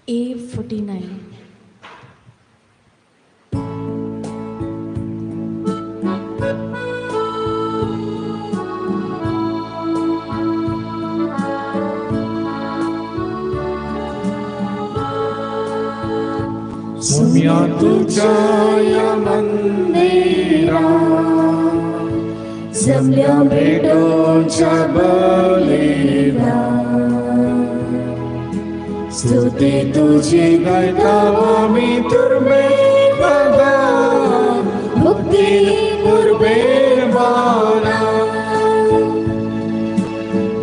A49. सुम्या तुझ्या या मंदिरा जमल्या भेटोच्या बलिदान स्तुती तुझी गायता आमी तुर्बे भक्ती कुर्बेर बाना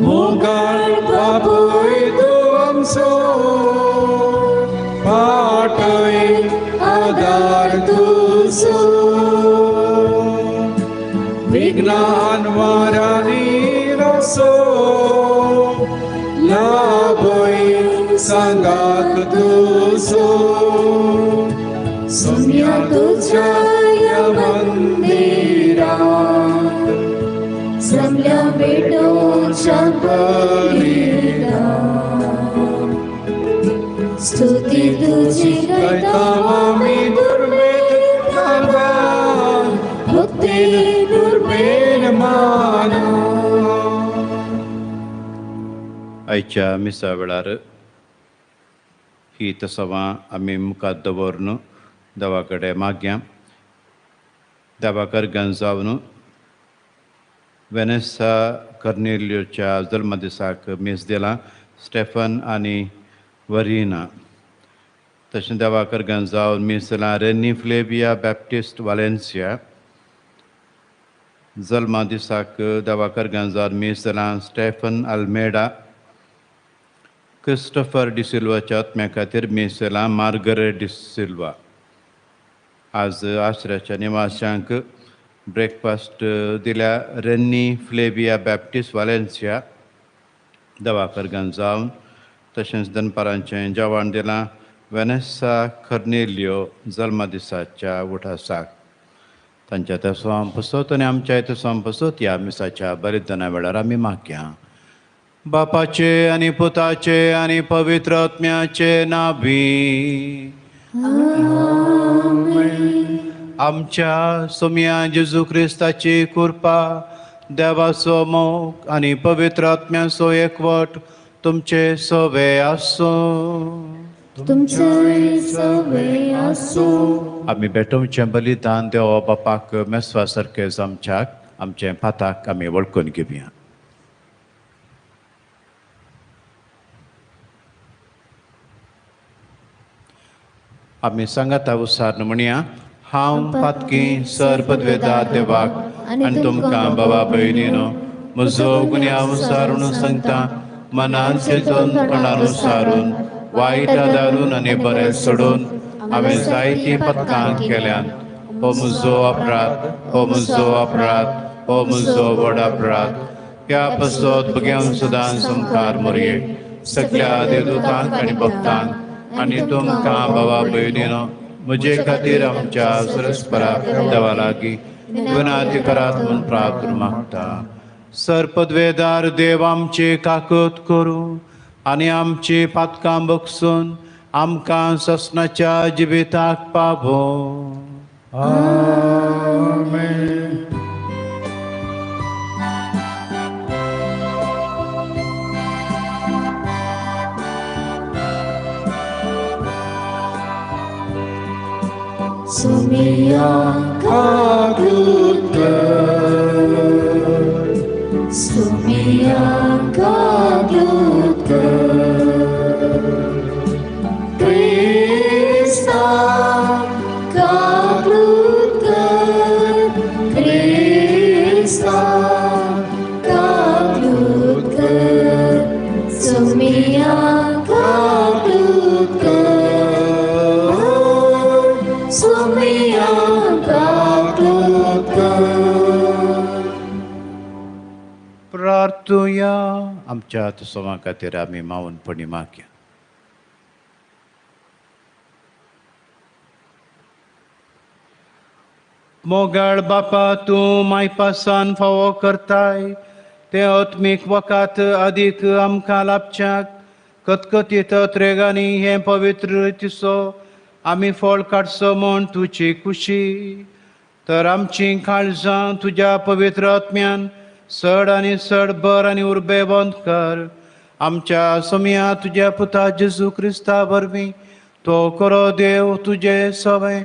मोगाळ बापूय तूं आमचो पाटय आदार तुजो विज्ञान वारांनी रसो लाभय सांगात तुजो सुम्या तुझ्या या मंदिरात जमल्या भेटोच्या बलिदान स्तुती तुझी गायता आमी दुर्बेर भक्ती दुर्बेर माना. आयच्या मिसा वेळार ही तसवां आमी मुखार दवरून देवा कडेन मागया. देवाकर गंजावन वेनेसा कर्नेलियोच्या जल्मदिसाक मीस दिलां स्टेफन आनी वरिना. तशें देवाकर गंजावन मीस दिलां रेनी फ्लेविया बॅप्टिस्ट वालेन्सिया. जल्मा दिसाक देवाकर गंजावन मीस दिलां स्टेफन अल्मेडा. क्रिस्टोफर डिसिल्वाच्या आत्म्या खातीर मीस दिलां मार्गरेट डिसिल्वा. आज आश्र्याच्या निवाशांक ब्रेकफास्ट दिल्या रेन्नी फ्लेविया बॅप्टिस्ट वालेन्सिया दवाकर गंजावन. तशेंच दनपारांचें जेवण दिलां वेनेसा कर्नेलियो जल्मदिसाच्या उठासाक. तांच्या तसवां पसत आनी आमच्या तसवां पसत ह्या मिसाच्या बलिदाना वेळार आमी मागया. बापाचे आनी पुताचे आनी पवित्र आत्म्याचे नावी आमच्या सोम्या जेजू क्रिस्ताची कृपा, देवाचो मोग आनी पवित्र आत्म्याचो एकवट तुमचे सवे आसूं. तुमचे सवे आसूं. आमी भेटोवचें बलिदान देवा बापाक मेसवा सारकें आमच्याक आमचें पाताक आमी वळखून घेवया. आमी सांगाता उसार म्हणया, हांव पातकी सर पदवेदा देवाक आनी तुमकां बाबा भयणीनो म्हजो गुन्यांव सारून सांगता, मनान चिंतून तोंडान सारून वायट आदारून आनी बरें सोडून हांवें जायतीं पथकां केल्यात. हो म्हजो अपराध, हो म्हजो अपराध, हो म्हजो व्हड अपराध. ह्या पसत भुरग्यांक सदां संकार मोरये सगळ्या देवदूतांक आनी भक्तांक आनी तुमकां बाबा भयणीनो म्हजे खातीर आमच्या सरस्पराक देवा लागीं विनंती करात म्हूण प्रार्थना मागता. सरपदवेदार देव आमची काकत करूं आनी आमची पातकां बगसून आमकां ससनाच्या जिविताक पावों. आमेन. सुमिया कागुत सुमिया कागुत क्रिस्ता कागुत क्रिस्ता कागुत सुमिया कागुत सुमिया कागुत. प्रार्थुया. आमच्या तसोवा खातीर आमी मावनपणी मागया. मोगाळ बापा, तूं मायपासान फावो करताय तें आत्मीक वकात अदीक आमकां लाभच्याक कतकतीत त्रेगांनी हें पवित्र रितीचो आमी फळ काडचो म्हूण तुजी खुशी तर आमची काळजां तुज्या पवित्र आत्म्यान चड आनी चड बर आनी उर्बेवंत कर. आमच्या सोमया तुज्या पुता जेजू क्रिस्ता वरवीं तो करो देव तुजे सवे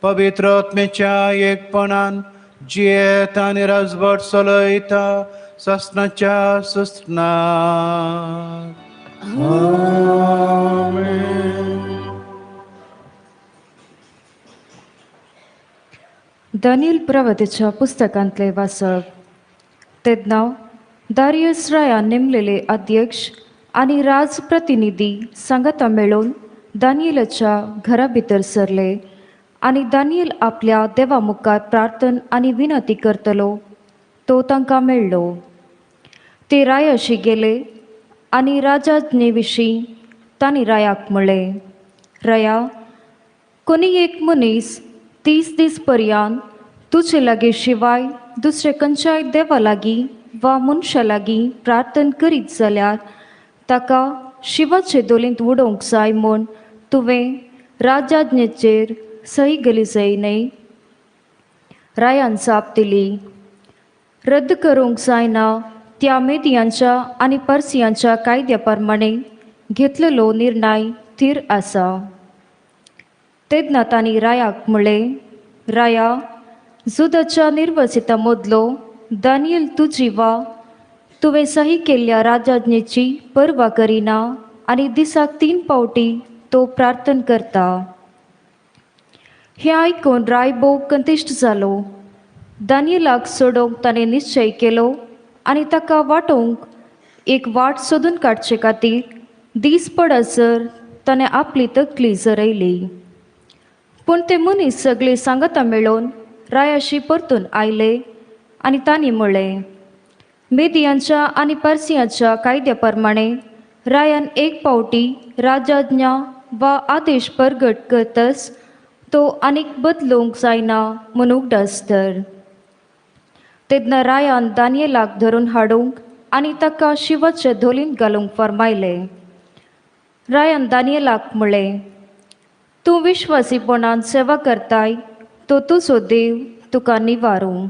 पवित्र आत्म्याच्या एकपणान जियेत आनी राजवट चलयता ससनाच्या ससनाक. दानियल प्रवतेच्या पुस्तकांतले वाचप. तेन्ना दारियस रायान नेमलेले अध्यक्ष आनी राजप्रतिनिधी सांगाता मेळून दानियलाच्या घरा भितर सरले आनी दानियल आपल्या देवा मुखार प्रार्थन आनी विनंती करतलो तो तांकां मेळ्ळो. ते रायाशी गेले आनी राजाज्ञे विशीं तांणी रायाक म्हळें, राया, कोणी एक मनीस 30 दीस पर्यंत तुजे लागीं शिवाय दुसरे खंयच्याय देवा लागीं वा मनशा लागीं प्रार्थन करीत जाल्यार ताका शिवाचे दोलींत उडोवंक जाय म्हूण तुवें राजाज्ञेचेर सही गेली जाय न्हय? रायान जाप दिली, रद्द करूंक जायना त्या मेदियांच्या आनी पर्सियांच्या कायद्या प्रमाणे घेतलेलो निर्णय थीर आसा. तेन्ना तांणी रायाक म्हळें, राया, जुदाच्या निर्वसिता मदलो दानियल तुजी वा तुवें सही केल्ल्या राजाज्ञेची पर्वा करिना आनी दिसाक 3 फावटी तो प्रार्थन करता. हें आयकून राय भोव कंतिश्ट जालो. दानियलाक सोडोवंक ताणें निश्चय केलो आनी ताका वाटोवंक एक वाट सोदून काडचे खातीर दीस पडसर ताणें आपली तकली झरयली. पूण ते मनीस सगळे सांगाता मेळोवन रायाशी परतून आयले आनी तांणी म्हळें, मेदियांच्या आनी पर्सियांच्या कायद्या प्रमाणे रायान एक फावटी राजाज्ञा वा आदेश परगट करतच तो आनीक बदलूंक जायना म्हूण उगडास धर. तेन्ना रायान दानियलाक धरून हाडूंक आनी ताका शिवाच्या धोलींत घालूंक फर्मायलें. रायान दानियलाक म्हळें, तूं विश्वासीपणान सेवा करताय तो तुजो देव तुका निवारूं.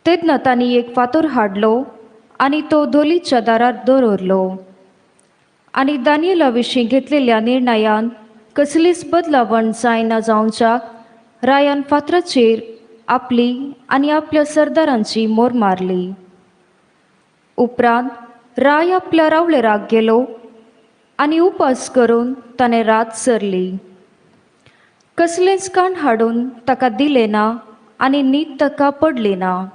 तेन्ना तांणी एक फातर हाडलो आनी तो धोलीच्या दारार दवरलो आनी दानियला विशीं घेतलेल्या निर्णयान कसलीच बदलावण जायना जावच्याक रायान फातराचेर आपली आनी आपल्या सरदारांची मोर मारली. उपरांत राय आपल्या रावळेराक गेलो आनी उपास करून ताणें रात सरली. कसलेंच काण हाडून ताका दिलें ना आनी न्हीद ताका पडली ना.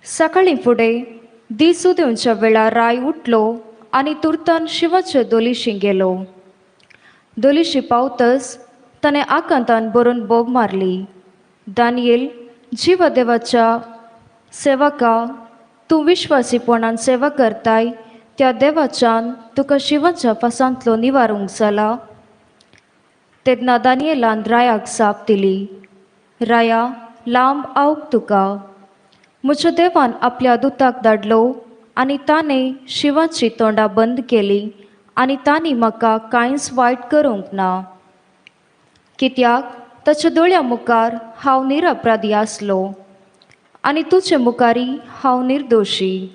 सकाळीं फुडें दीस उदेवच्या वेळार राय उठलो आनी तुर्तान शिवाच्या दोलीशी गेलो. दोलीशी पावतच ताणें आकांतान भरून बोब मारली, दानियल, जिवादेवाच्या सेवका, तूं विश्वासीपणान सेवा करताय त्या देवाच्यान तुका शिवाच्या फासांतलो निवारूंक जाला. तेन्ना दानियलान रायाक जाप दिली, राया, लांब आवक तुका. म्हज्या देवान आपल्या दुताक धाडलो आनी ताणें शिवाची तोंडां बंद केली आनी तांणी म्हाका कांयच वायट करूंक ना, कित्याक ताच्या दोळ्या मुखार हांव निरपराधी आसलो आनी तुजे मुखारी हांव निर्दोशी.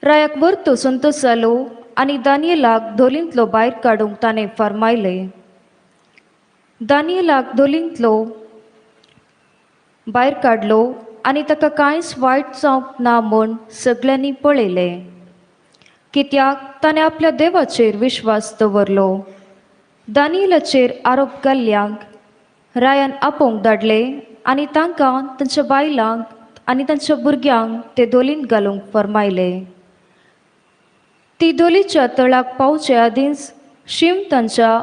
रायाक वर्तो संतोश जालो आनी दानियलाक धोलींतलो भायर काडूंक ताणें फर्मायलें. दानियलाक धोलींतलो भायर काडलो आनी ताका कांयच वायट जावंक ना म्हूण सगळ्यांनी पळयलें, कित्याक ताणें आपल्या देवाचेर विश्वास दवरलो. दानियलाचेर आरोप घाल्ल्यांक रायान आपोवंक धाडले आनी तांकां तांच्या बायलांक आनी तांच्या भुरग्यांक ते धोलींत घालूंक फर्मायले. ती धोलीच्या तळाक पावचे आदींच शीम तांच्या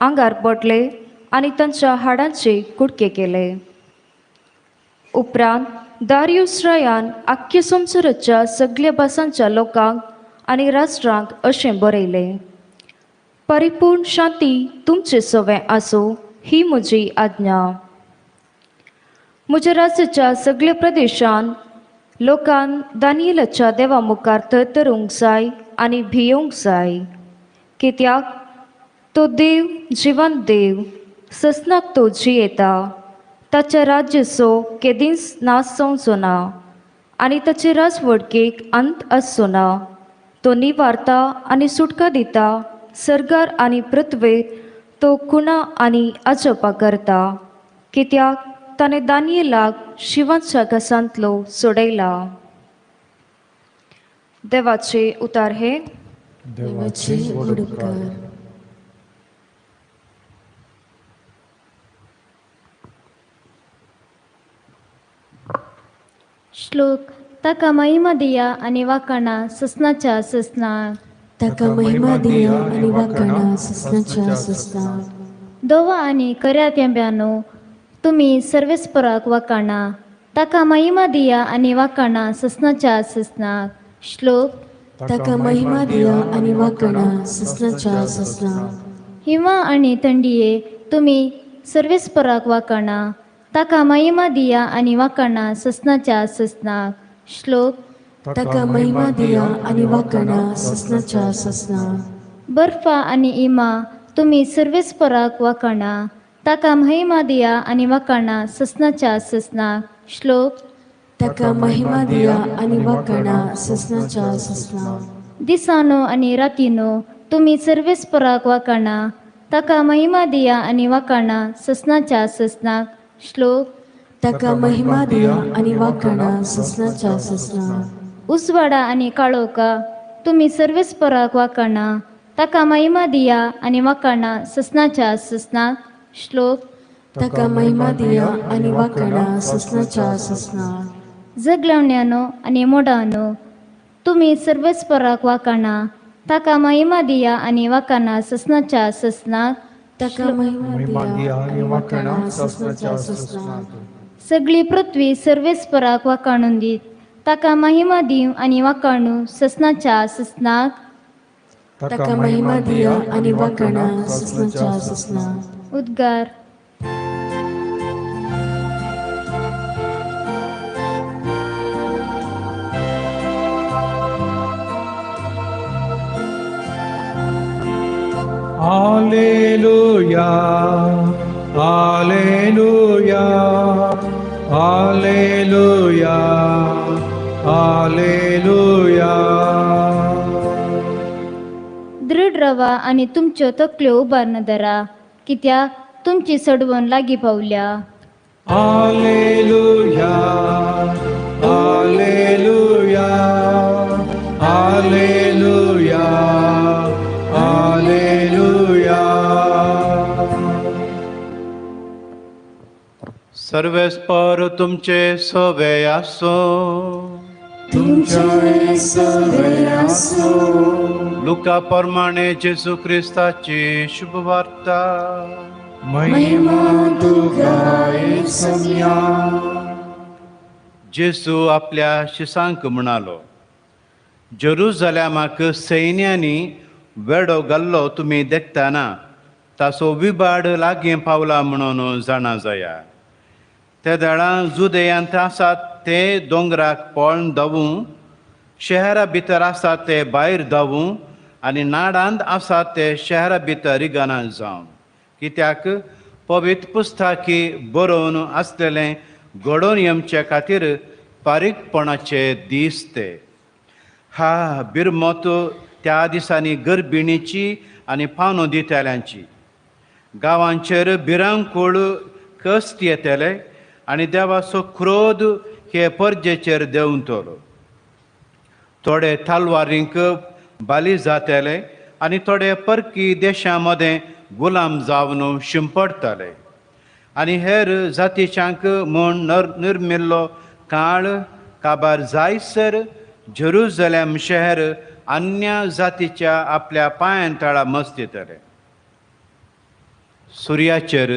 आंगार पडले आनी तांच्या हाडांचे कुडके केले. उपरांत दारियूस रायान आख्ख्या संवसाराच्या सगल्या भासांच्या लोकांक आनी राष्ट्रांक अशें बरयलें, परिपूर्ण शांती तुमचे सवें आसूं ही म्हजी आज्ञा. म्हज्या राज्याच्या सगल्या प्रदेशान लोकान दानियलाच्या देवा मुखार थरथरूंक जाय आनी भियोंक जाय, कित्याक तो देव जिवंत देव, ससनाक तो जियेता. ताच्या राज्याचो केदींच नाश जावचो ना आनी ताचे राजवटकेक अंत आसचो ना. तो निवारता आनी सुटका दिता. सर्गार आनी पृथ्वेर तो खुणा आनी अजपा करता, कित्याक ताणें दानियेलाक शिवांच्या घासांतलो सोडयला. देवाचे उतार हे देवाचे व्हड उपकार. श्लोक. ताका महिमा दिया आनी वाखाणा ससनाच्या ससना. ताका महिमा दिया आनी वाखाणा ससनाच्या ससना. दोवा आनी कऱ्या थेंब्यानो तुमी सर्वेस्पराक वाखाणा. ताका महिमा दिया आनी वाखाणा ससनाच्या ससना. श्लोक. ताका महिमा दिया आनी वाखाणा ससनाच्या ससना. हिमा आनी थंडिये तुमी सर्वेस्पराक वाखाणा. ताका महिमा दिया आनी वाखाणा ससनाच्या ससना. श्लोक. ताका महिमा दिया आनी वाखाणा ससनाच्या ससना. बर्फा आनी इमा तुमी सर्वेस्पराक वाखाणा. ताका महिमा दिया आनी वाखाणा ससनाच्या ससना. श्लोक. ताका महिमा दिया आनी वाखाणा ससनाच्या ससना. दिसानो आनी रातीनो तुमी सर्वेस्पराक वाखाणा. ताका महिमा दिया आनी वाखाणा ससनाच्या ससना. श्लोक. ताका महिमा दिया आनी वाखाणा ससनाच्या ससना. उजवाडा आनी काळोखा तुमी सर्वेस्पराक वाखाणा. ताका महिमा दिया आनी वाखाणा ससनाच्या ससना. श्लोक. ताका महिमा दिया आनी वाखाणा ससनाच्या ससना. जगलावण्यानो आनी मोडानो तुमी सर्वेस्पराक वाखाणा. ताका महिमा दिया आनी वाखाणा ससनाच्या ससना. ताका महिमा दिया आनी वाखाणा ससनाच्या ससना. सगळी पृथ्वी सर्वेस्पराक वाखाणून दीत. ताका महिमा दिव आनी वाखाणू ससनाच्या ससनाक. ताका महिमा दिया आनी वाखाणा ससनाच्या ससना. उद्गार. Alleluia, Alleluia, Alleluia, Alleluia. दृढ रवा आनी तुमच्यो तकल्यो उबारून धरा, कित्याक तुमची सडवण लागीं पावल्या. Alleluia, Alleluia, Alleluia, Alleluia. सर्वेस्पर तुमचे सवे आसो. तुमचे सवे आसो. लुका प्रमाणे जेजू क्रिस्ताची शुभवार्ता. महिमा तुका येसम्या. जेजू आपल्या शिसांक म्हणालो, जेरुजालेमाक सैन्यांनी वेडो घाल्लो तुमी देखतना ताचो विबाड लागीं पावला म्हणून जाणा जाया. ते दळां जुदेयांत आसात ते दोंगराक पळोवन धांवूं, शहरा भितर आसात ते भायर धांवूं आनी नाडांत आसात ते शहरा भितर रिगना जावं. कित्याक पवित्र पुस्तकी बरोवन आसलेलें घडोवन येवचे खातीर फारीकपणाचे दीस ते. हा बिरमत त्या दिसांनी गर्भिणीची आनी पावनो दितल्यांची. गांवांचेर भिरांकूळ कश्ट येतले आनी देवाचो क्रोध हे परजेचेर देंवतलो. थोडे तलवारींक बाली जातले आनी थोडे परकी देशां मदें गुलाम जावन शिंपडटले आनी हेर जातीच्यांक म्हूण निर्मिल्लो काळ काबार जायसर जेरुजलेम शहर अन्य जातीच्या आपल्या पांयां तळा मस्त येतले. सुर्याचेर,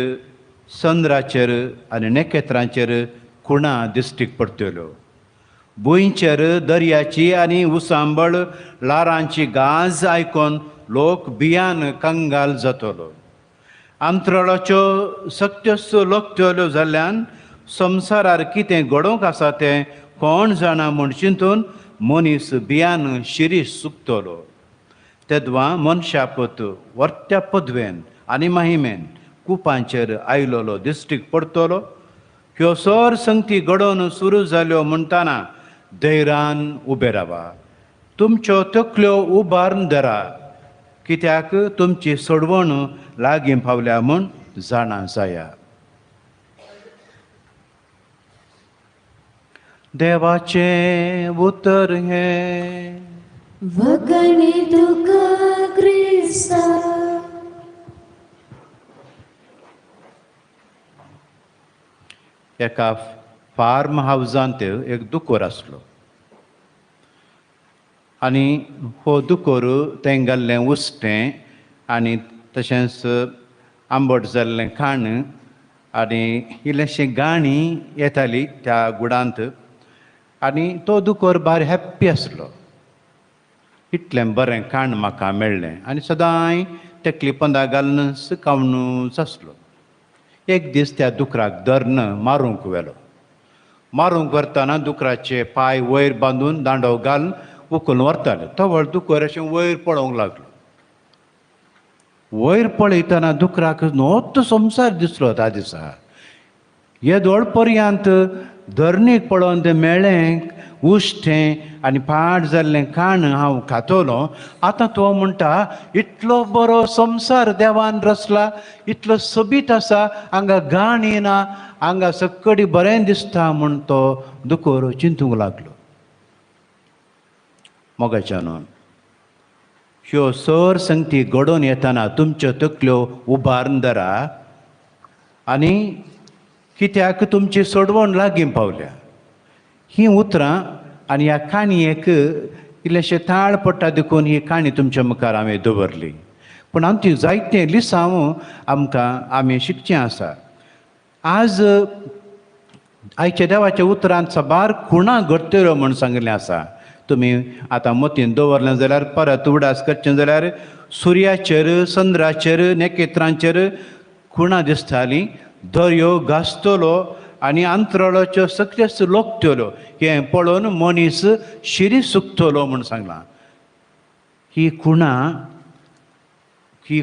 चंद्राचेर आनी नखेत्रांचेर खुणा दिश्टीक पडटल्यो. भुंयचेर दर्याची आनी उसांबळ ल्हारांची गाज आयकून लोक भियान कंगाल जातलो. अंतराळाच्यो सक्त्यो लोकत्यो जाल्ल्यान संवसारार कितें घडोवंक आसा तें कोण जाणा म्हूण चिंतून मनीस भियान शिरीश चुकतलो. तेदवां मनशापत वर्त्या पदवेन आनी माहिमेन कुपांचेर आयलोलो दिश्टीक पडटलो. ह्यो सर संगती घडोवन सुरू जाल्यो म्हणटाना धैर्यान उबे रावा, तुमच्यो तकल्यो उबारून धरा, कित्याक तुमची सोडवण लागीं पावल्या म्हूण जाणा जाया. देवाचें उतर हें. वगणे तुका क्रिस्ता. एका फार्म हावजांत एक दुकोर आसलो आनी हो दुकोर तें घाल्लें उश्टें आनी तशेंच आंबट जाल्लें खाण आनी इल्लेशें गाणी येताली त्या गुडांत आनी तो दुकोर भार हॅप्पी आसलो. इतलें बरें खाण म्हाका मेळ्ळें आनी सदांय तेकली पंदा घालून खावनूच आसलो. एक दीस त्या दुकराक धरून मारूंक व्हेलो. मारूंक व्हरतना दुकराचे पांय वयर बांदून दांडो घालून उखलून व्हरताले. तवळ दुकर अशें वयर पळोवंक लागलो. वयर पळयतना दुकराक नोत संवसार दिसलो. त्या दिसा येदोळ पर्यंत धरणीक पळोवन तें मेळ्ळें उश्टें आनी पाड जाल्लें खाण हांव खातलो. आतां तो म्हणटा इतलो बरो संवसार देवान रचला, इतलो सोबीत आसा, हांगा घाण येना, हांगा सक्कडी बरें दिसता म्हूण तो दुकोर चिंतूंक लागलो. मोगाच्यान ह्यो सर संगती घडोवन येतना तुमच्यो तकल्यो उबारून धरा आनी कित्याक तुमची सोडवण लागीं पावल्या. हीं उतरां आनी ह्या काणयेक इल्लेशें ताळ पडटा देखून ही काणी तुमच्या मुखार हांवें दवरली. पूण आमची जायतें लिसांव आमकां आमी शिकचें आसा. आज आयच्या देवाच्या उतरांत साबार खुणां घडटल्यो म्हूण सांगिल्लें आसा. तुमी आतां मतीन दवरलें जाल्यार परत उडास करचें जाल्यार सुर्याचेर, चंद्राचेर, नखेत्रांचेर खुणां दिसतालीं. दर्यो गाजतलो आनी अंतराळाच्यो सगळ्योच लोकतल्यो. हें पळोवन मनीस शिरी सुकतलो म्हूण सांगलां. ही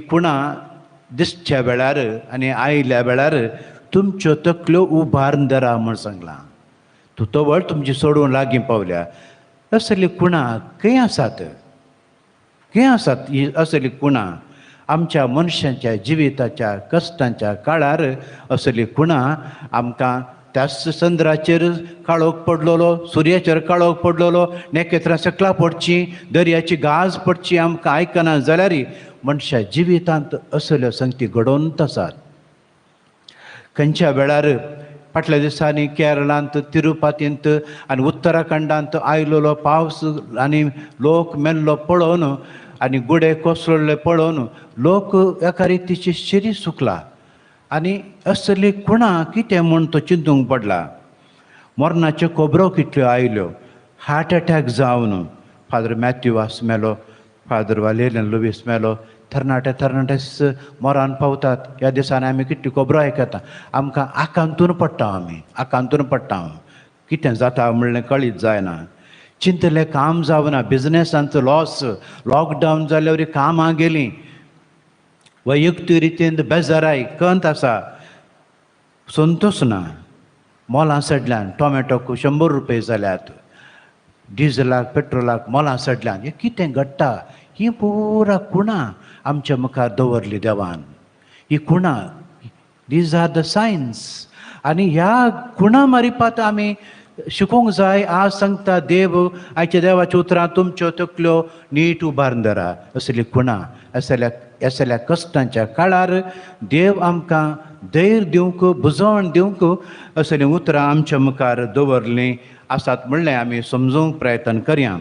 खुणां दिसच्या वेळार आनी आयल्या वेळार तुमच्यो तकल्यो उबारून धरा म्हूण सांगलां. तूं तवळ तुमची सोडून लागीं पावल्या. असली खुणां खंय आसात? खंय आसात ही असली खुणां? आमच्या मनशाच्या जिविताच्या कश्टांच्या काळार असली खुणां आमकां त्याच चंद्राचेर काळोख पडलेलो, सुर्याचेर काळोख पडलेलो, नखेत्रां सकला पडची, दर्याची गाज पडची आमकां आयकना जाल्यार मनशा जिवितांत असल्यो संगती घडोवन आसात. खंयच्या वेळार फाटल्या दिसांनी केरळांत, तिरुपातींत आनी उत्तराखंडांत आयलेलो पावस आनी लोक मेल्लो पळोवन आनी गुडे कोसळ्ळे पळोवन लोक एका रितीची शिरी सुकला आनी असली खुणां कितें म्हूण तो चिंतूंक पडला. मरणाच्यो खबरो कितल्यो आयल्यो. हार्ट एटॅक जावन फादर मॅथ्यू वास मेलो, फादर वालेरियन लुवीस मेलो. तरणाटे तरणाटेच मरान पावतात. ह्या दिसांनी आमी कितल्यो खबरो आयकता. आमकां आकांतून पडटा, आमी आकांतून पडटा. कितें जाता म्हणलें कळीत जायना. चिंतलें काम जावना, बिजनेसांत लॉस, लॉकडावन जाल्यार वरी कामां गेलीं, वैयक्तीक रितीन बेजाराय, कंत आसा, संतोश ना. मोलां सडल्यान टोमॅटोक 100 रुपये जाल्यात, डिजलाक पेट्रोलाक मोलां सडल्यान. हें कितें घडटा? ही पुरा खुणां आमच्या मुखार दवरली देवान. ही खुणां, these are the science. आनी ह्या खुणां मारिपात आमी शिकूंक जाय. आज सांगता देव आयच्या देवाच्या उतरां तुमच्यो तकल्यो नीट उबारून धरा. असली खुणां, असल्या कश्टांच्या काळार देव आमकां धैर्य दिवंक, बुजवण दिवंक असलीं उतरां आमच्या मुखार दवरलीं आसात म्हणलें आमी समजूंक प्रयत्न करया.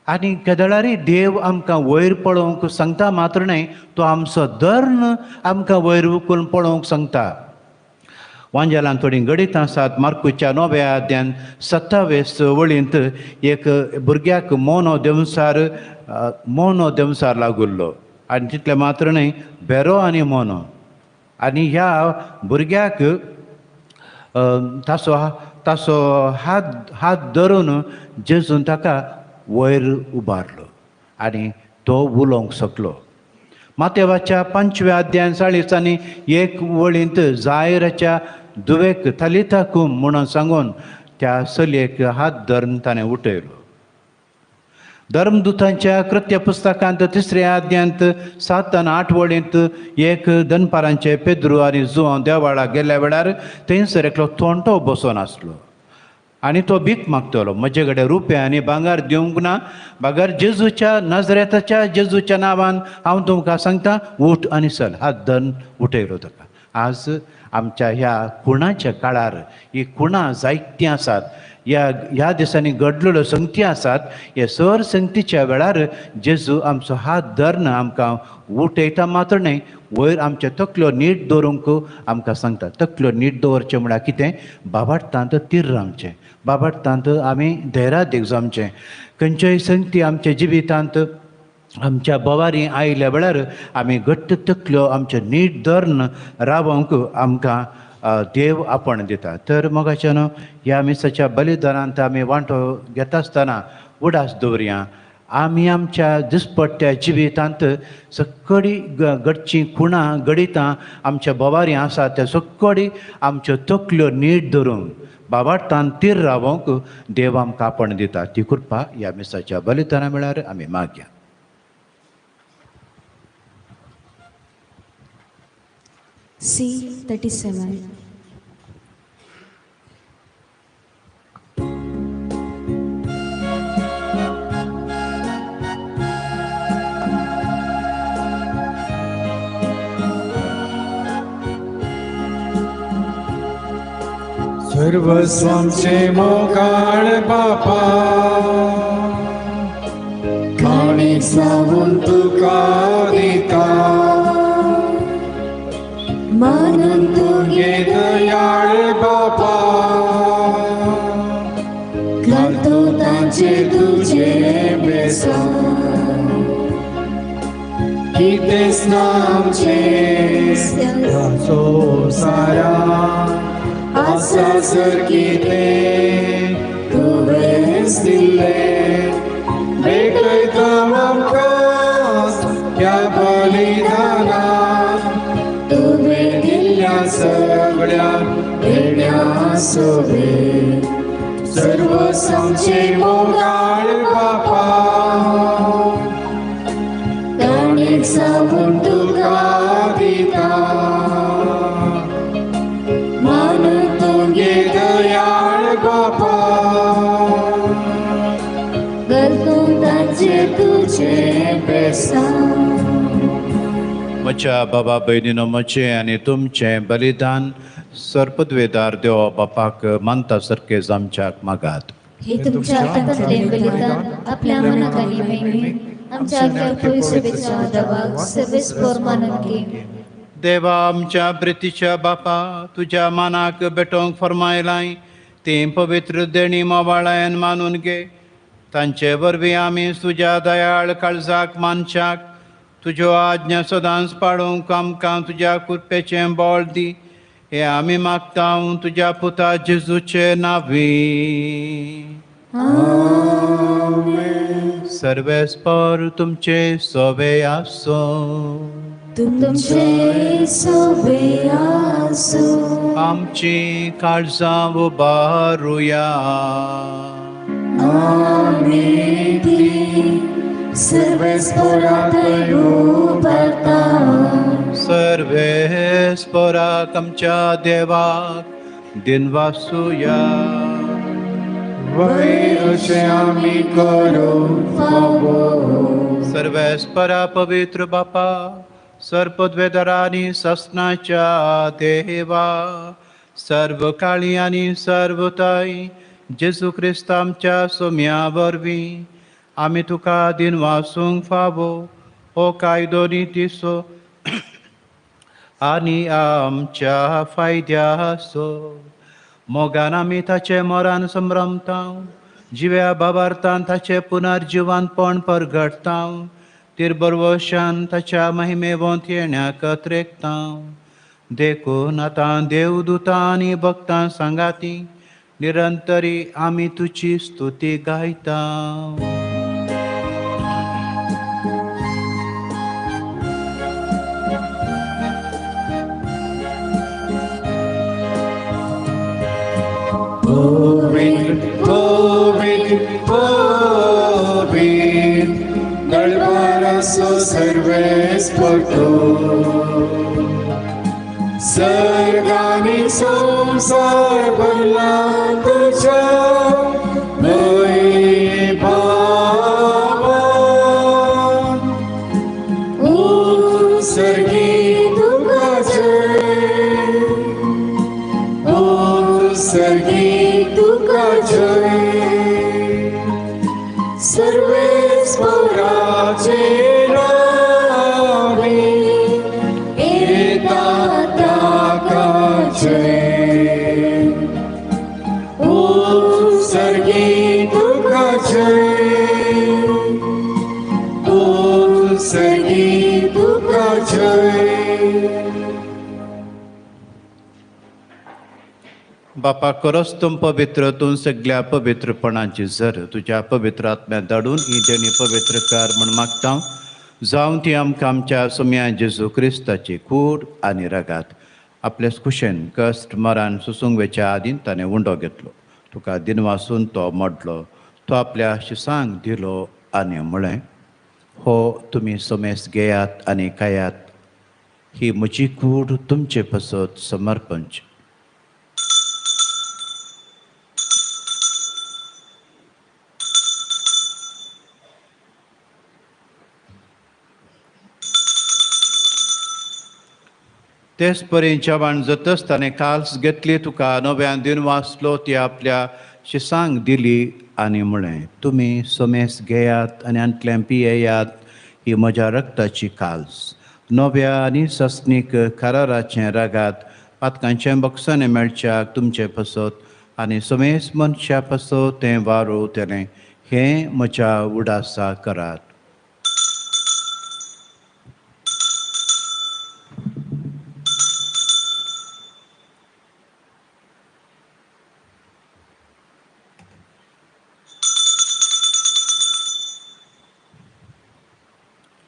आनी केदळारी देव आमकां वयर पळोवंक सांगता मात्र न्हय, तो आमचो धर्म आमकां वयर उखलून पळोवंक सांगता. वांजेलान थोडीं गणितां आसात. मार्कुच्या 9व्या अध्यान 27 वळींत एक भुरग्याक मोनो देंवसार लागुल्लो आनी तितलें मात्र न्हय, भेरो आनी मोनो. आनी ह्या भुरग्याक ताचो ताचो हात हात धरून जेजून ताका वयर उबारलो आनी तो उलोवंक शकलो. मातेवाच्या 5व्या अध्यायान 40 एक वळींत जायराच्या दुवेक तलिता कुम म्हणून सांगून त्या चलयेक हात धरून ताणें उठयलो. धर्मदूतांच्या कृत्य पुस्तकांत 3ऱ्या अध्यायांत 7 आनी 8 वळींत एक दनपारांचे पेद्रू आनी जुवांव देवाळाक गेल्ल्या वेळार थंयसर एकलो तोंटो बसून आसलो आनी तो भीक मागतलो, म्हजे कडेन रुपया आनी भांगर दिवंक ना, बगर जेजूच्या नजरेताच्या जेजूच्या नांवान हांव तुमकां सांगता, उठ आनी चल. हात धरून उठयलो ताका. आज आमच्या ह्या खुणाच्या काळार ही खुणां जायतीं आसात, ह्या दिसांनी घडलेल्यो संगती आसात. हे सर संगतीच्या वेळार जेजू आमचो हात धरून आमकां उठयता मात्र न्हय, वयर आमच्या तकल्यो नीट दवरूंक आमकां सांगता. तकल्यो नीट दवरचें म्हळ्यार कितें? बाबाटांत तीर आमचें, बाबाटांत आमी धैर्यादीक जावचें. खंयच्याय संगती आमच्या जिवितांत आमच्या बोवारी आयल्या वेळार आमी घट्ट तकल्यो आमच्यो नीट धरून रावंक आमकां देव आपण दिता. तर मोगाच्यान ह्या मिसाच्या बलिदानांत आमी वांटो घेता आसतना उडास दवरया, आमी आमच्या दिसपट्ट्या जिवितांत सगळी घडचीं खुणां गणितां आमच्या बोवारी आसा त्या सगळी आमच्यो तकल्यो नीट धरून बाबाटान तीर रावंक देव आमकां आपण दिता. ती कृपा ह्या मिसाच्या बलिदाना वेळार आमी मागया. C 37. सर्वस्वांचे मोगाळ बापा, काणीक जावन तुका दिता, मानून तुगे दयाळ बापा, घालतो तांचे तुजे बेसन, कितेंच ना आमचें संवसारा आसा सर कितें तुवेंच दिल्लें, भेटयता आमकां ह्या बलिदानान, तुवें दिल्ल्या सगळ्या देण्या सोबे, सर्वस्वांचे मोगाळ बापा, ताणेक जावन तुका दिता, मानून तुगे दयाळ बापा, घालतो तांचे तुजे बेसन. म्हज्या बाबा भयणीनो, म्हजें आनी तुमचें बलिदान सर्पद्वेदार देवा बापाक मानता सारकें आमच्याक मागात. हे तुमच्या हातांतलें बलिदान आपल्या मनाक आनी महिमेक आमच्या आगल्या पयसुबेच्या दवाक सर्वेस्पर मानून घे. देवा आमच्या प्रितीच्या बापा, तुज्या मानाक भेटोवंक फर्मायलाय तीं पवित्र देणी मोवाळायन मानून घे. तांचे वरवीं आमी तुज्या दयाळ काळजाक मानशाक तुज्यो आज्ञा सदांच पाळूंक आमकां तुज्या कृपेचें बळ दी. हे आमी मागता तुज्या पुता जेजूचे नांवी. सर्वेस्पर तुमचे सोबे आसूं. तुमचे सोबे आसूं. आमची काळजां उबारुया. आमी ती सर्वेस्पराक उबारता. सर्वेस्पराक आमच्या देवाक दिनवासुया. वय अशें आमी करूंक फावो. सर्वेस्परा पवित्र बापा, सर्पद्वेदरा आनी ससनाच्या देवा, सर्व काळी आनी सर्वताय जेजू क्रिस्त आमच्या सोम्या वरवीं आमी तुका दिनवासूंक फावो हो कायदो नितीचो आनी आमच्या फायद्याचो. मोगान आमी ताचे मोरान संभ्रमता, जिव्या बाबार्थान ताचे पुनर्जिवानपण परगटता, तिरबरवशान ताच्या महिमेवंत येण्याक त्रेकता. देखून आतां देवदूतां आनी भक्तां सांगाती निरंतरी आमी तुजी स्तुती गायता. दळबाराचो सर्वेस्पर तूं सर्गांनी संवसार भरला तुज्या वैभवान. ऊंच सर्गी तुका जय, ऊंच सर्गी तुका जय, सर्वेस्पराचे नावे येता ताका जय. ऊंच सर्गी तुका जय, ऊंच सर्गी तुका जय. बापा खरोच तूं पवित्र, तूं सगळ्या पवित्रपणाची जर तुज्या पवित्र आत्म्या धाडून ही देणी पवित्र कर म्हूण मागता. जावं ती आमकां आमच्या सोम्या जेजू क्रिस्ताची कूड आनी रगात. आपले कुशेन कश्ट मरान सुसूंक वेच्या आदीन ताणें उंडो घेतलो, तुका दिनवासून तो मोडलो, तो आपल्या शिसांक दिलो आनी म्हळें, हो तुमी सोमेस घेयात आनी खायात, ही म्हजी कूड तुमचे पसत समर्पणची. तेच परी जेवण जातच ताणें काल्स घेतली, तुका नव्यान दिन वाचलो, ती आपल्या शिसांक दिली आनी म्हळें, तुमी सोमेस घेयात आनी आंतल्यान पियेयात, ही म्हज्या रक्ताची काल्स, नव्या आनी सस्नीक कराराचें रगात, पातकांचें बक्षाणें मेळच्याक तुमचे पसत आनी सोमेस मनशा पसत तें वारोवतलें, हें म्हज्या उडासा करात.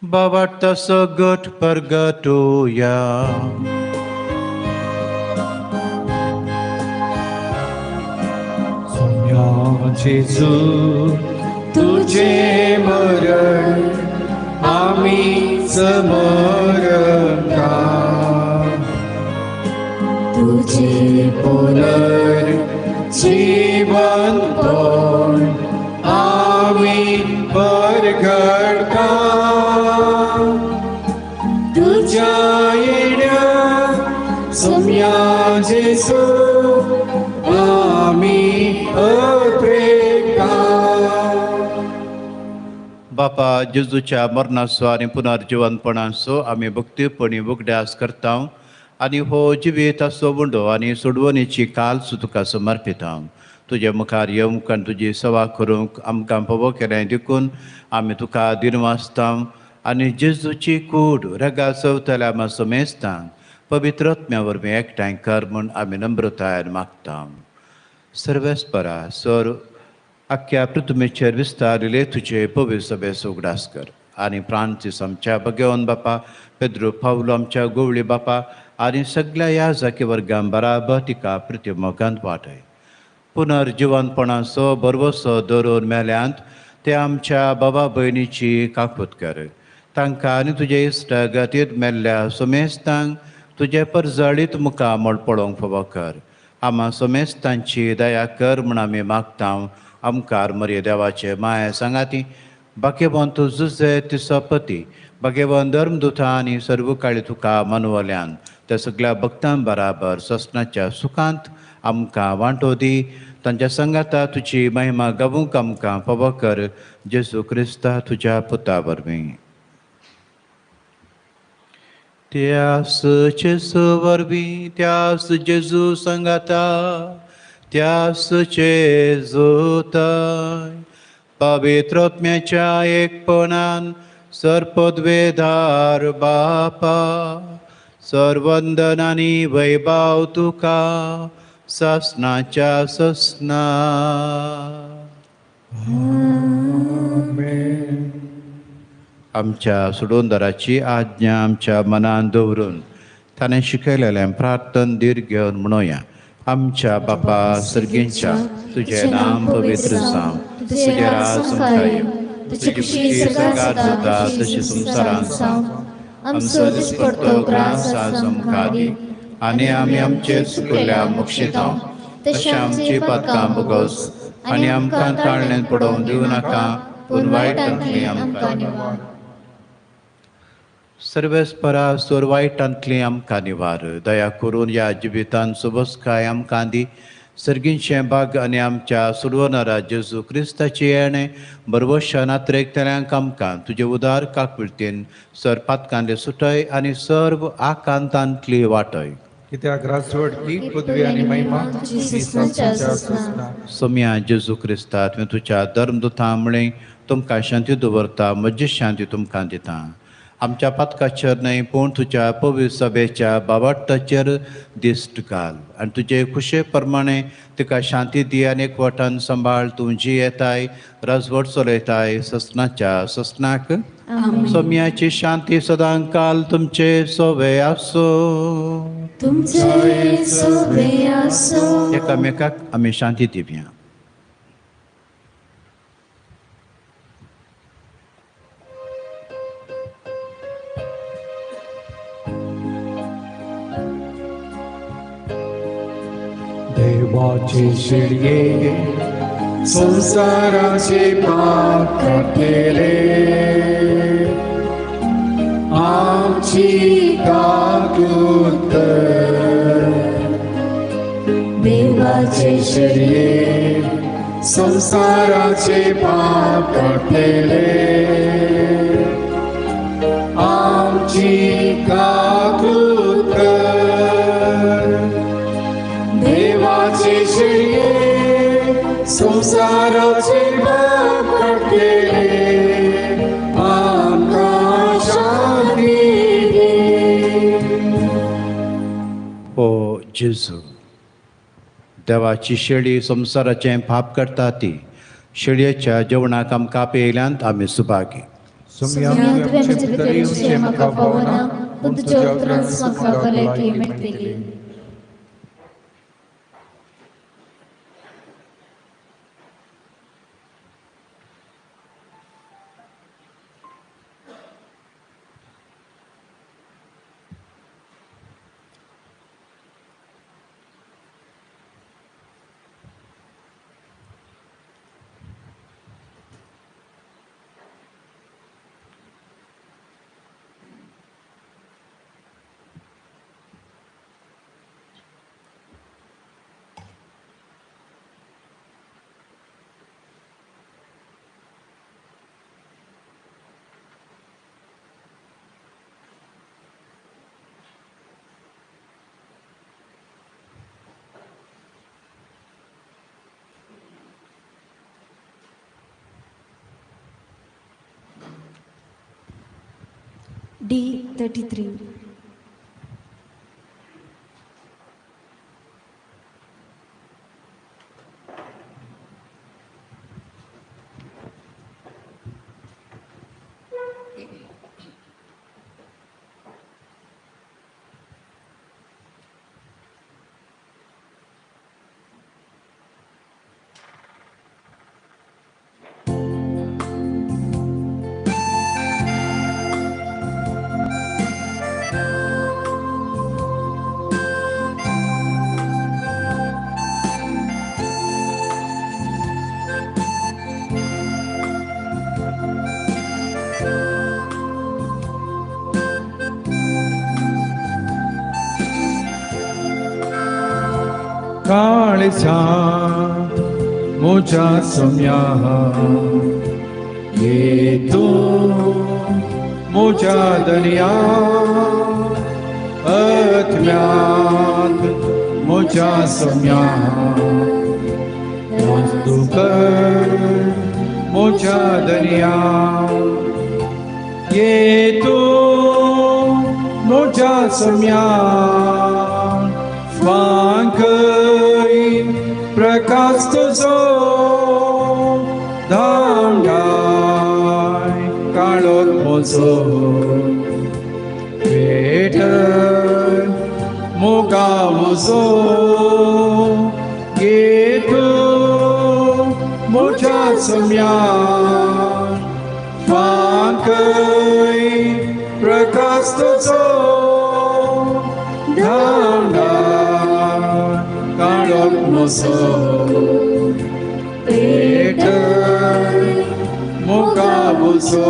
बाबा सगट परगटोया. सोम्या जेजू तुझे मरण आमी समरता, तुझे पुनर्जीवनपण आमी परगटता. तुझ्या येण्या सोम्या जेजू आमी अप्रेका. बापा जेजूच्या मरणाचो आनी पुनर्जिवनपणाचो आमी भक्तीपणी उगडास करता आनी हो जिवीताचो उंडो आनी सोडवणीची काल्स तुका समर्पिता. तुजे मुखार येवंक आनी तुजी सेवा करूंक आमकां फावो केलें देखून आमी तुका दिनवासता आनी जेजूची कूड रगा चवतल्या आमा समेस्तांक पवित्र आत्म्या वरवीं एकठांय कर म्हूण आमी नम्रतायेन मागता. सर्वेस्परा सर आख्ख्या पृथ्वीचेर विस्तारिल्ले तुजे पवित्र सभेचो उगडास कर आनी फ्रांसीस आमच्या भगेवन बापा, पेद्रो पावलो आमच्या गोवळी बापा आनी सगळ्या ह्या जाकी वर्गां बराबर तिका पृथ्वी मोगांत वाटय. पुनर्जिवनपणाचो भरवसो दवरून मेल्यांत ते आमच्या बाबा भयणीची काकूत कर. तांकां आनी तुजे इश्टागतींत मेल्ल्या सोमेस्तांक तुजे परजळीत मुखामळ पळोवंक फावो कर. आमा सोमेस्तांची दया कर म्हूण आमी मागता. आमकार मरिय देवाचे माया सांगाती भाग्यवंत जुजे तिसपती भाग्यवंत धर्मदुता आनी सर्व काळी तुका मनवल्यान त्या सगळ्या भक्तां बराबर ससनाच्या सुखांत आमकां वांटो दी. तांच्या संगाता तुजी महिमा गावूंक आमकां फावो कर. जेजू क्रिस्ता तुज्या पुता वरवीं. त्यास जेजू वरवीं, त्यास जेजू संगाता, त्यास जेजूताय पवित्र आत्म्याच्या एकपणान सर्पद्वेधार बापा सर्वंदन आनी वैभाव तुका ससनाच्या ससना. आमच्या सोडोंदराची आज्ञा आमच्या मनान दवरून ताणें शिकयलेलें प्रार्थन धीर घेवन म्हणोया. आमच्या बापा सर्गींच्या तुजें नाम पवित्र जावं, तुजें राज आमकां येवं, तुजी खुशी सरकार जाता तशी संवसारांत जावं. आमचो दिसपडतो ग्रास आज आमकां दी आनी आमी आमचे चुकल्या मोक्षितां तशें आमची पातकां भोगोस आनी आमकां ताळण्यान पडोवन दिवं नाका पूण वायटांतली आमकां निवार. सर्वेस्परा सोर वायटांतली आमकां निवार. दया करून ह्या जिवितान सुबसकाय आमकां दी. सर्गींचें भाग आनी आमच्या सुडवणारा जेजू क्रिस्ताची येणें बरवशा नात्रेकतल्यांक आमकां तुजे उदार काकुळतीन सर पातकांले सुटय आनी सर्व आकांतांतली वाटय. कित्याक राजवट की पदवी आनी महिमा तुजी ससनाच्या ससना. सोम्या जेजू क्रिस्ता तुवें तुज्या धर्मदुतां म्हळें तुमकां शांती दवरता म्हजी शांती तुमकां दिता. आमच्या पातकाचेर न्हय पूण तुज्या पवित्र सभेच्या बाबाटाचेर दिश्ट घाल आनी तुजे खुशे प्रमाणे तिका शांती दी आनी एकवटान सांबाळ. तूं जी येताय राजवट चलयताय ससनाच्या ससनाक. सोम्याची शांती सदां काल तुमचे सोवे आसो. तुमचे सोवे आसो. एकामेकाक आमी शांती दिवया. देवाचे शिडये संसाराचे पाप काडटले आमची काकूत कर. देवाचे शिडये संसाराचे पाप काडटले आमची काकूत कर. देवाचे शिडये संसाराचे पाप काडटले आमकां शांती दी. ओ जेजू, देवाची शेळी संवसाराचें पाप करता ती शेळयेच्या जेवणाक आमकां पेयल्यांत आमी सुभागी. सोम्या तुवें आमचे भितर येवचें म्हाका फावना पूण तुज्या उतरान म्हाका भलायकी मेळटली. D33. काळजांत म्हज्या सोम्या ये तूं म्हज्या दर्या आत्म्यांत म्हज्या सोम्या वस्तू कर म्हज्या दर्या ये तूं म्हज्या सोम्या फांकय प्रकाश तुजो धांवडाय काळोख म्हजो पेटय मोगा म्हजो ये तूं म्हज्या सोम्या फांकय प्रकाश तुजो धांवडाय काळोख म्हजो पेटय मोगा उजो.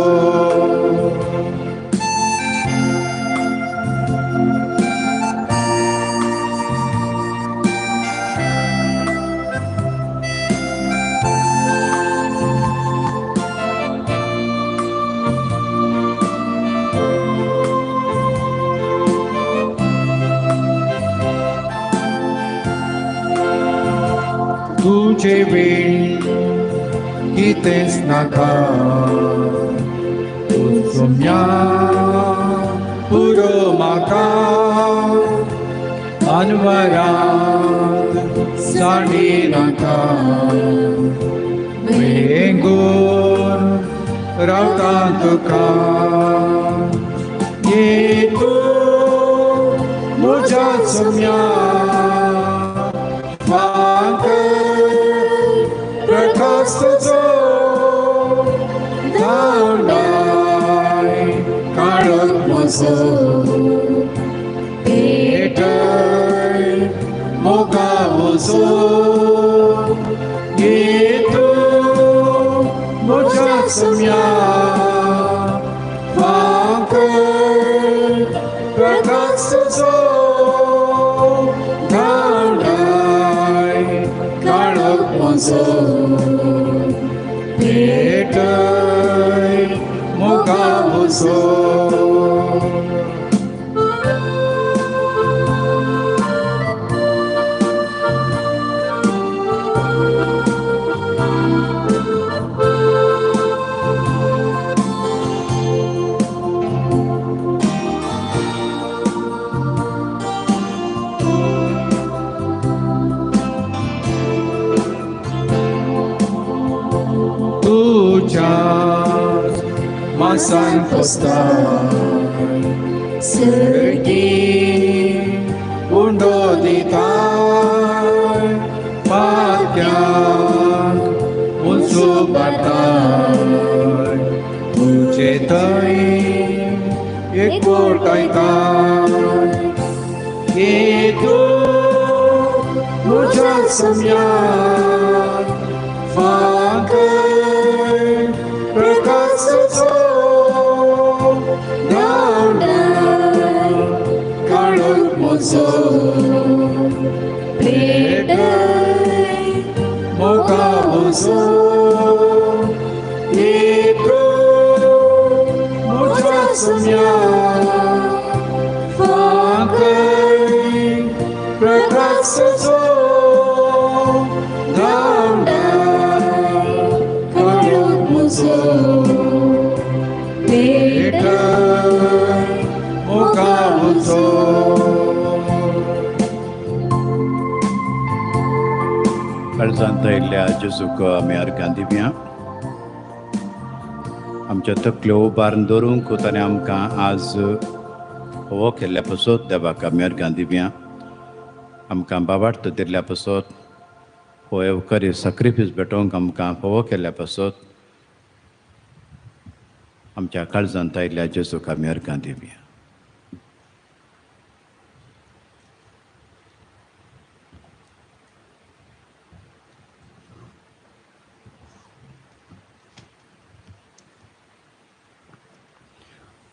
तुझे वीण कितेंच नाका तुझ्या पुरो म्हाका अनवरात साडी नाका वेंगून रावता तुका ये तूं म्हज्या सुम्या प्रकाश तुजो धांवडाय काळोख म्हजो पेटय मोगा उजो ये तूं म्हज्या सुम्या फांकय प्रकाश तुजो धांवडाय काळोख म्हजो पेटय मोगा उजो. मासान पोस्ताय सर्गी उंडो दिताय पात्यांक उंचू बाटाय तुजे थंय एकवटायताय ये तूं म्हज्या सुम्याक फांकय प्रकाश तुजो धांवडाय काळोख म्हजो पेटय मोगा उजो ये तूं म्हज्या सुम्याक फांकय प्रकाश तुजो धांवडाय काळोख म्हजो पेटय मोगा उजो. काळजांत आयिल्ल्या जेजूक आमी अर्गां दिवया. आमच्या तकल्यो उबारून दवरूंक ताणें आमकां आज हो केल्ल्या पसत देवाक आमी अर्गां दिवया. आमकां बाबार्थ दिल्ल्या पसत हो येवकारी साक्रिफीस भेटोवंक आमकां फोवो केल्ल्या पसत आमच्या काळजांत आयिल्ल्या जेजूक आमी अर्गां दिवया.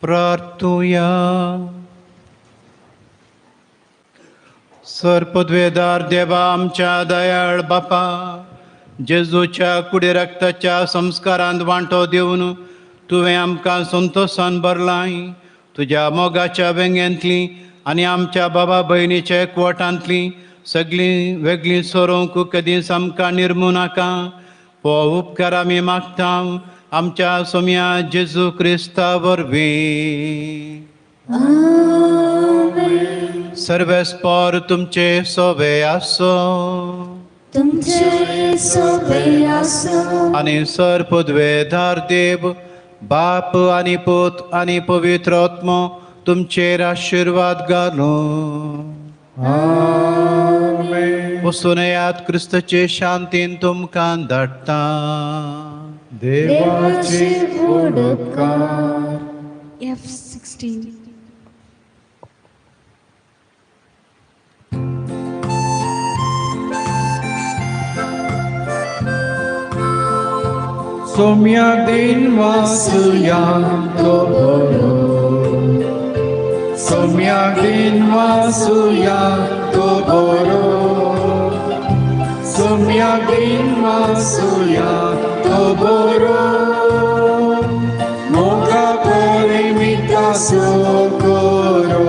प्रार्थुया. सर्पद्वेदार देवा आमच्या दयाळ बापा जेजूच्या कुडी रक्ताच्या संस्कारांत वांटो दिवन तुवें आमकां संतोशान भरलाय. तुज्या मोगाच्या वेंगेंतली आनी आमच्या बाबा भयणीच्या एकवटांतली सगळीं वेगळीं सोरोवंक कदींच आमकां निर्मू नाका. हो उपकार आमी मागता आमच्या सोम्या जेजू क्रिस्ता वरवीं. सर्वेस्पोर तुमचे सोवे आसो तुमचे सोवे आसो आनी सर पदवेदार देव बाप आनी पूत आनी पवित्र आत्मो तुमचेर आशिर्वाद घालूं. वसून येयात क्रिस्ताचे शांतीन तुमकां धाडटा. देवाचे व्हड उपकार. F16. सोम्या दिन वासुया तो बरो, सोम्या दिन वासुया तो बरो, सोम्या दिन वासुया तो बरो, मोगा परिमिता सोकोरो.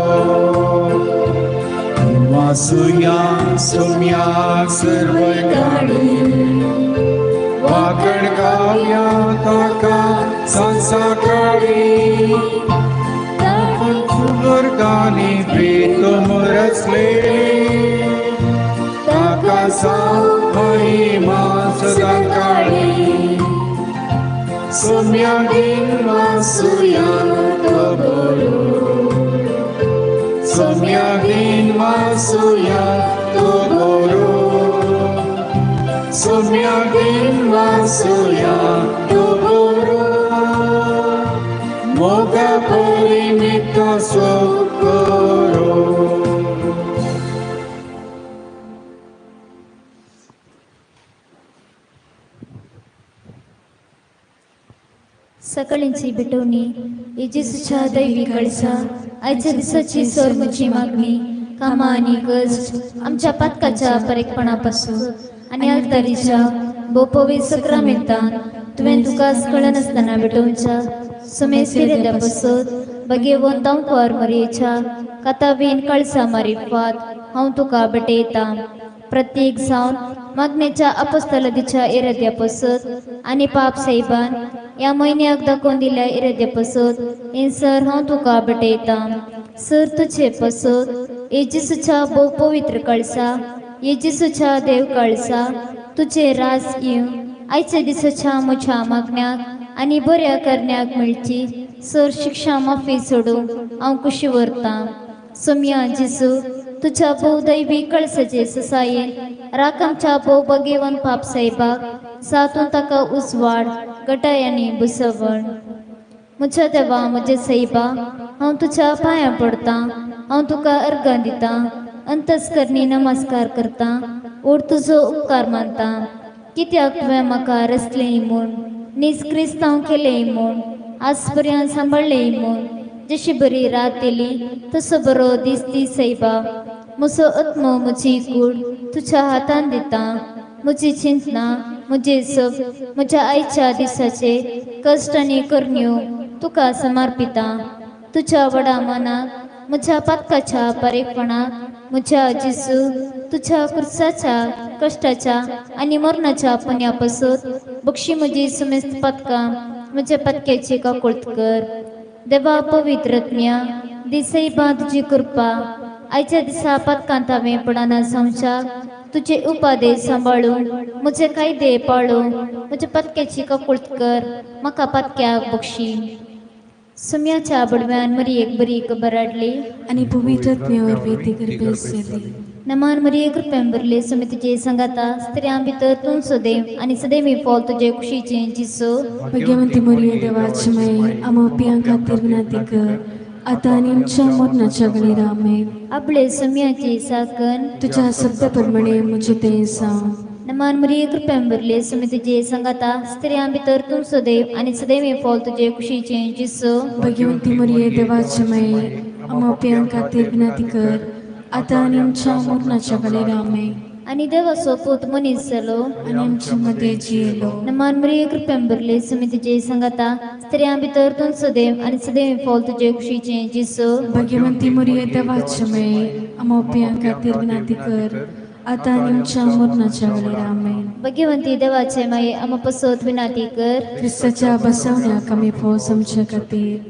वासुया सोम्या सर्व गाडी, वाकण गाव्या ताका संसाकाळी, वर्गानी प्रीतम रचले, ताका महिमा सदा काळी. सोम्या दिन वासुया तो बरो, सोम्या दिन वासुया तो बरो, सोम्या दिन वासुया तो बरो, मोगा परिमिता सोकोरो. सकाळींची भेटवणी येजेसूच्या दैवी कळसा आयच्या दिसाची सोरमुची मागणी कामां आनी कश्ट आमच्या पातकाच्या परेकपणापासून आनी आलतारीच्या बोपोवी सक्रामेंतान तुवें तुका कळनासतना भेटोवच्या सुमेस्तिरेद्या पासत बगेवन तांकवार मरयेच्या कातावीन कळसा मारिफात हांव तुका भेटयतां. प्रत्येक जावन मागणेच्या अपोस्तलदीच्या इराद्या पासत आनी पाप साहेबान ह्या म्हयन्याक दाखोवन दिल्या इराद्या पासत हें सर हांव तुका भेटयतां. सर तुजे पासत येजेसूच्या भोव पवित्र कळसा, येजेसूच्या देव कळसा तुजे रास येवं आयच्या दिसाच्या म्हज्या मागण्याक आनी बऱ्या करण्याक मेळची सर शिक्षा माफी सोडूंक हांव खुशी व्हरतां. सोम्या जेजू तुज्या भोव दैवी कळसाचे ससायेन राख आमच्या भोव बगेवन पाप साहेबाक सातून ताका उजवाड गटाय आनी बुसवण. म्हज्या देवा म्हजे साहेबा हांव तुज्या पांयां पडतां, हांव तुका अर्गां दितां, अंतस्करणी नमस्कार करतां, ओड तुजो उपकार मानतां. कित्याक तुवें म्हाका रचलें म्हूण, नीज क्रिस्तांव केलें म्हूण, आज पर्यंत सांबाळ्ळें म्हूण, जशी बरी रात दिली तसो बरो दीस दी सायबा. म्हजो आत्मो म्हजी कूड तुज्या हातान दिता, म्हजी चिंतना म्हजे सब म्हज्या आयच्या दिसाचे कश्ट आनी करण्यो तुका समर्पिता. तुज्या व्हडा मनाक म्हज्या पातकाच्या परेकपणाक म्हज्या जेजू तुज्या खुर्साच्या कश्टाच्या आनी मरणाच्या पुण्या पासत बक्षी म्हजी सुमेस्त पातकां म्हज्या पातक्याची काकुळट कर. देवा पवित्रज्ञा दिसयबा तुजी कृपा आयच्या दिसा पातकांत हांवें पडना जावच्याक तुजे उपादे सांबाळून म्हजे कायदे पाळून म्हज्या पातक्याची काकुळट कर, म्हाका पातक्याक बक्षी. सुम्याच्या बडव्यान मरियेक बरी खबर हाडली आनी पवित्रज्ञा वरवीं ती गर्भेस्त जाली. नमान मरिये कृपेन भरले, सुमी तुजे संगाता स्त्रियां भितर तूं सदैव आनी सदैवी फळ तुजे कुशीचें जेजू. भाग्यवंती मरिये देवाची माये आमकां पापयां खातीर विनंती कर आतां आनी आमच्या मरणाच्या वेळार. आमेन. आपले सुम्याची साकन तुज्या शब्दा प्रमाणे म्हजें तें जावं. नमान मरिये कृपेन भरले, सुमी तुजे संगाता स्त्रियां भितर तूं सदैव आनी सदैवी फळ तुजे कुशीचें जेजू. भाग्यवंती मरिये देवाची माये आमकां पापयां खातीर विनंती कर आतां आनी आमच्या मरणाच्या वेळार. आमेन. आनी देवाचो पूत मनीस जालो आनी आमचे मदें जियेलो. नमान मरिये कृपेन भरले, सुमी तुजे संगाता स्त्रियां भितर तूं सदैव आनी सदैव फळ तुजे कुशीचें जेजू. भाग्यवंती मरिये देवाची माये आमकां पापयां खातीर विनंती कर आतां आनी आमच्या मरणाच्या वेळार. आमेन. भाग्यवंती देवाचे माये आमकां पासत विनंती कर. क्रिस्ताच्या बसवण्याक आमी फोव समचे खातीर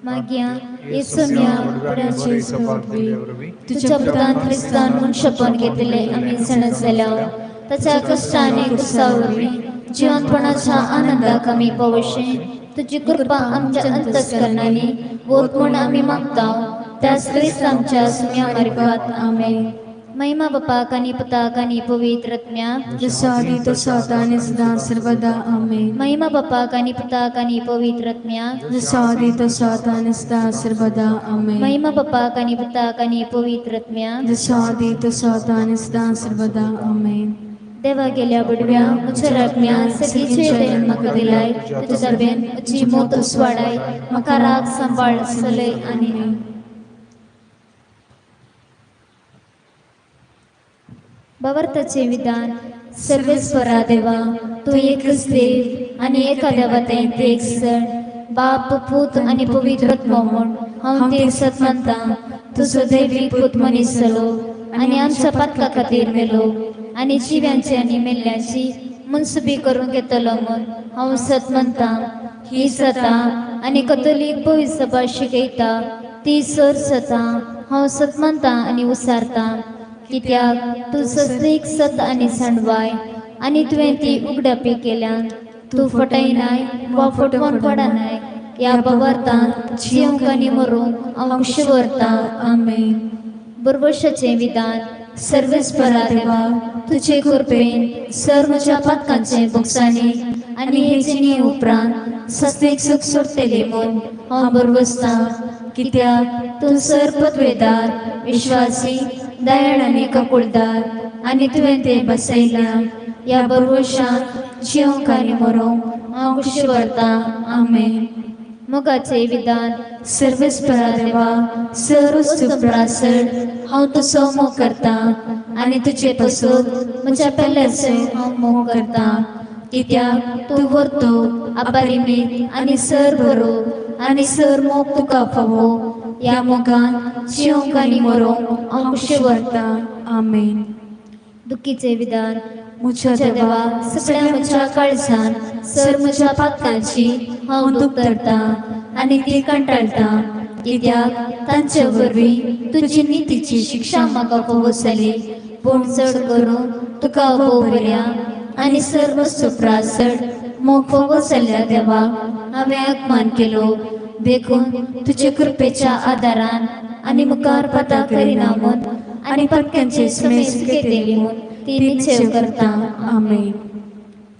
मागया येसुम्या तुझ्या पुतान क्रिस्तान मनशेपण घेतले आमी जाणा जाल्या ताच्या कश्टांनी कुसा वरवीं जिवनपणाच्या आनंदाक आमी पावशे. तुजी कृपा आमच्या अंतस्करणांनी वोत म्हूण आमी मागता त्याच क्रिस्त आमच्या सुम्या मार्गात. आमेन. महिमा बापाक आनी पुताक आनी पवित्र आत्म्याक जसो आदी तसो आतां आनी सदां सर्वदा आमेन. महिमा बापाक आनी पुताक आनी पवित्र आत्म्याक जसो आदी तसो आतां आनी सदां सर्वदा आमेन. महिमा बापाक आनी पुताक आनी पवित्र आत्म्याक जसो आदी तसो आतां आनी सदां सर्वदा आमेन. देवा गेल्या बडव्या म्हज्या राज्ञा सगळीचे देन म्हाका दिलाय तुज्या दरम्यान म्हजी मोत उसवाडाय म्हाका राग सांबाळ सलय आनी भावार्थाचें विधान. सर्वेस्वरा देवा तूं एकच देव आनी एका देवा तें एक सण बाप पूत आनी पवित्र आत्मो म्हूण हांव ते सत मानतां. तुजो दैवीक पूत मनीस जालो आनी आमच्या पातका खातीर मेलो आनी जिव्यांची आनी मेल्ल्यांची मनसुबी करूंक येतलो म्हूण हांव सत मानतां. ही सतां आनी कथोलीक पवित्र सभा शिकयता ती सर सतां हांव सत मानतां आनी उसारतां. कित्याक तूं सस्तीक सत आनी सांडवाय आनी तुवें ती उगडापी केल्यान. तूं फटयनाय वा फटवण पडनाय. ह्या भावार्थान जिवंक आनी मरूंक हांव खुशी व्हरतां. आमेन. बरवशाचें विधान. सर्वेस्परा देवा तुजे कृपेन सर म्हज्या पातकांचे बोगसाणे आनी हे जिणे उपरांत सस्तेक सुख सोडटले म्हूण हांव बरवसतां. कित्याक तूं सर पदवेदार विश्वासी दयाळ आनी काकुळदार आनी तुवें तें बसयलां. ह्या बरवशान जिवंक आनी मरोंक हांव खुशी व्हरतां. आमेन. मोगाचें विधान. सर्वेस्परा देवा सर सुप्रासड हांव तुजो मोग करतां आनी तुजे पसून म्हज्या पेल्याचो हांव मोग करतां. कित्याक तूं व्हरतो अपरिमीत आनी सर बरो आनी सर मोग तुका फावो. ह्या मोगान जिवंक आनी मरोंक हांव खुशी व्हरतां. आमेन. दुखीचें विधान. म्हज्या देवा सगळ्या म्हज्या काळजान सर म्हज्या पातकांची हांव दूख धरतां आनी ती कंटाळटां. कित्याक तांचे वरवीं तुजी नितीची शिक्षा म्हाका फावो जाली. पूण चड करून तुका भोव बऱ्या आनी सर्व सुप्रासड मोग फावो जाल्ल्या देवाक हांवें अपमान केलो. देखून तुजे कृपेच्या आदारान आनी मुखार पता करिना म्हूण आनी पातकांचे सुमेस घेतली म्हूण ती निश्चय करता. आमेन.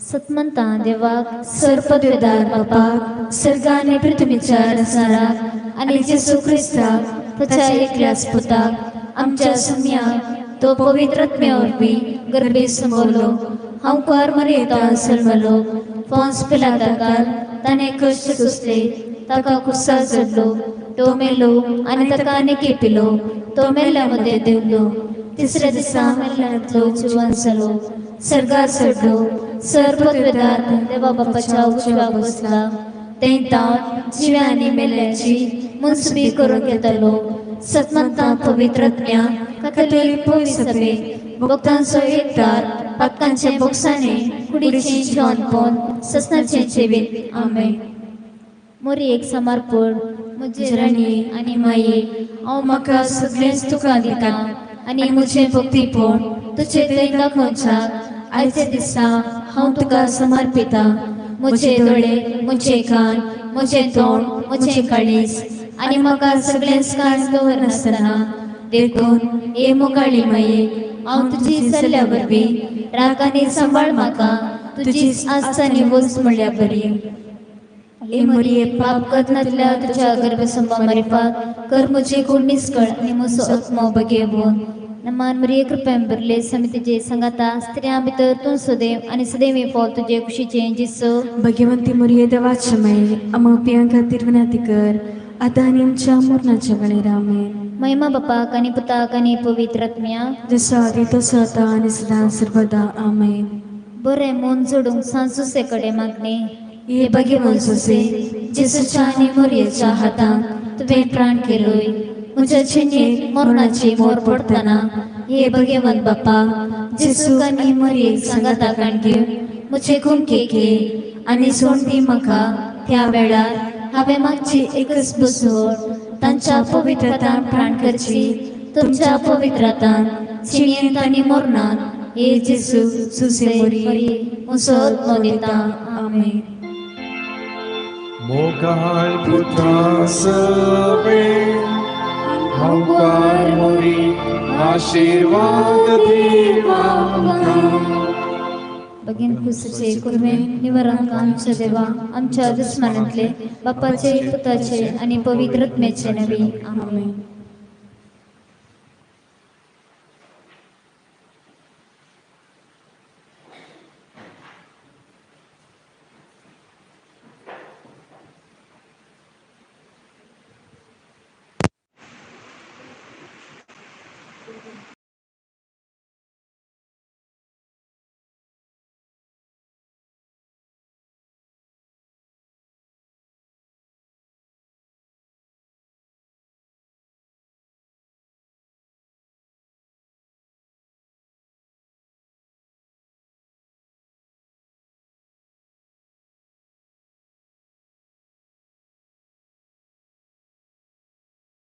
सतमंता देवाक सर पदवेदार बापाक सर्गा आनी पृथ्वीच्या रचणाराक आनी जेजू क्रिस्ताक ताच्या एकल्याच पुताक आमच्या सुम्याक तो पवित्र आत्म्या वरवीं गर्भे समवलो. हांव कुवार मरयेता जल्मलो. पोन्स पिलाताकार ताणें कश्ट सोंसले. ताका कुसार चडलो. तो मेलो आनी ताका आनी केपिलो. तो मेल्ल्या मदें देंवलो. तिसऱ्या दिसा मेल्ल्यांतलो जिवन जालो. सर्गार चडलो. सर पदवेदार देवा बापाच्या उजव्या बसला. तें तावन जिव्या आनी मेल्ल्याची मनसुबी करूंक येतलो. सतमंता पवित्र आत्म्या कथोलीक पवित्र सभेक भक्तांचो एकदार पातकांचे बोगसाणे कुडीचें जिवनपण ससनाचें जिवीत. आमेन. मोरी एक समर्पण. म्हजे राणी आनी माये हांव म्हाका सगळेंच तुका दिता आनी म्हजें भक्तीपण तुजे थंय दाखोवच्याक आयच्या दिसा हांव तुका समर्पिता. म्हजे दोळे म्हजे कान म्हजें तोंड म्हजें काळीज आनी म्हाका सगळेंच कांयच दवरनासतना. देखून हे मोगाळी माये हांव तुजी सल्ल्या वरवीं राग आनी सांबाळ म्हाका तुजी आस्था आनी वस्त म्हणल्या बरी. हे मोरये पाप करनातल्या तुज्या गर्भसंभा मारिफात कर म्हजी कोण निस्कळ आनी म्हजो आत्मो बगेवन. नमान मरिये कृपेन भरले समितीचे संगाता स्त्रियां भितर तूं सदैव आनी सदैव फळ तुजे कुशीचें जिसो. भगवंती मरिये देवाचे माये आमकां पियां खातीर विनंती कर आतां आनी आमच्या मरणाच्या वेळेर. आमेन. महिमा बापाक आनी पुताक आनी पवित्र आत्म्याक जसो आदी तसो आतां आनी सदां सर्वदा. आमेन. बरें मन जोडूंक सांजुसे कडेन मागणें. हे भगवान सोसे जेजूच्या आनी मोरयेच्या हातान तुवें प्राण केलोय. म्हज्या जिणेक मरणाची मोर पडटना हे भगवान बापा जेजूक आनी मोरयेक सांगाता काण घेवन म्हजे कुमके घे आनी सोड दी म्हाका. त्या वेळार हांवें मागची एकच बसवण तांच्या पवित्रतान प्राण करची. तुमच्या पवित्रतान जिणेंत आनी मरणान हे जेजू सुसे मोरये म्हजो आत्मो दिता. आमेन. मोगाळ पुत्रा सवे धांवपार मोरी आशीर्वाद देवांका. बगीन कुसचे कुर्मे निवरांक आमच्या देवा आमच्या दुस्मानांतले बापाचे पुताचे आणि पवित्र आत्म्याचे नवी. आमेन.